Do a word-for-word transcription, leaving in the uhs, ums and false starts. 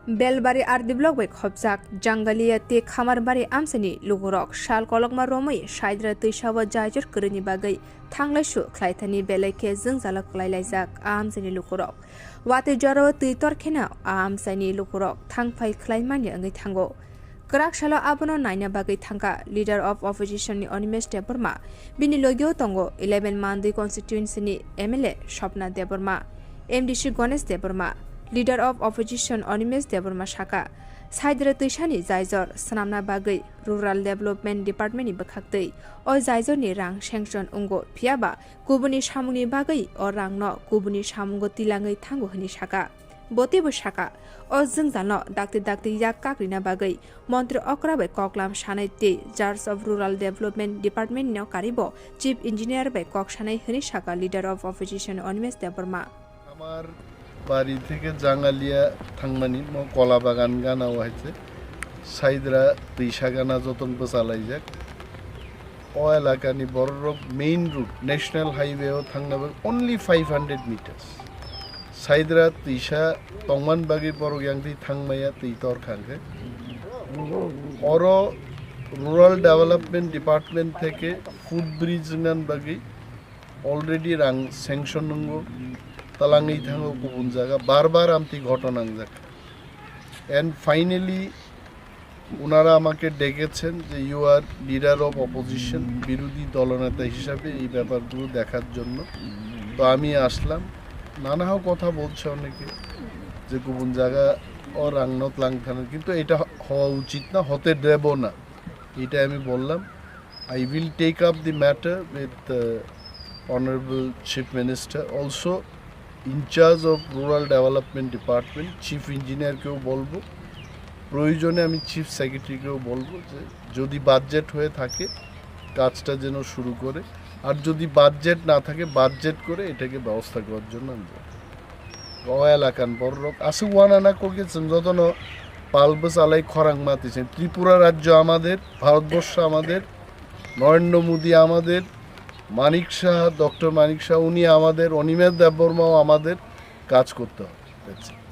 Belbari R D block bai khopjak Jangalia tei Khamarbari amchaini lukurok sal kolokma romwi Saidra twisao jaijor kwrwini bagwi thanglaisu khlaithani belai khe jwngjalo kwlailaijak a amchaini lukurok. Watwi jorao twi tor kheno a amchaini lukurok thangphai khlaimani wngwi thango. Kwrak salo abono naina bagwi thangkha Leader of Opposition ni Animesh Debbarma, bini logio tongo eleven Mandwi constituency ni M L A Swapna Debbarma, M D C Ganesh Debbarma, Leader of Opposition Animesh Debbarma saka, Saidra twisani jaijor swnamna bagwi Rural Development Department ni bwkhaktwi o jaijor ni rang sanction wngo, phiyaba kubuni samungni bagwi o rangno kubuni samungo tilangwi thango hwnwi saka. Bo teibo saka, o jwngjalno dakti dakti yak kakrina bagwi Montri okra bai koklam sanai tei Charge of Rural Development Department no karibo Chief Engineer bai kok sanai hwnwi saka Leader of Opposition Animesh Debbarma. আমার বাড়ি থেকে জাঙ্গালিয়া থাংমানি মো কলা বাগান গানা হয়েছে সাইদরা তৈশা গানা যতন বসালাই যাক। O elakani bororok main road, national highway o thangna bagwi only five hundred meters. Saidra twisa tongman bagwi borok yang twi thangmaya twi tor khangkhe. Oro Rural Development Department theke footbridge wngna bagwi already rang sanction wngo, talangwi thango kubun jaga, bar bar amtwi ghotona wngjak. And finally, ওনারা আমাকে ডেকেছেন যে you are leader of opposition, বিরোধী দলনেতা হিসাবে এই ব্যাপারগুলো দেখার জন্য। তো আমি আসলাম। নানা কথা বলছে অনেকে যে কুবুন জায়গা ও রাংনত লাং থানার, কিন্তু এটা হ-, হওয়া উচিত না, হতে দেব না, এটাই আমি বললাম। I will take up the matter with uh, Honorable Chief Minister. Also, in charge of Rural Development Department, chief ইঞ্জিনিয়ারকেও বলবো, প্রয়োজনে আমি চিফ সেক্রেটারিকেও বলবো যে যদি বাজেট হয়ে থাকে কাজটা যেন শুরু করে, আর যদি বাজেট না থাকে বাজেট করে এটাকে ব্যবস্থা করার জন্য আমি বলবো। O elakan bororok aswk uanana kokje chwng jotono pal bwchalai khorang mati se. Tripura rajyo amader, Bharatborsho amader, Narendra Modi amader, Manik Saha, doctor Manik Saha উনি আমাদের, অনিমেষ দেববর্মাও আমাদের, কাজ করতে হবে। That's it.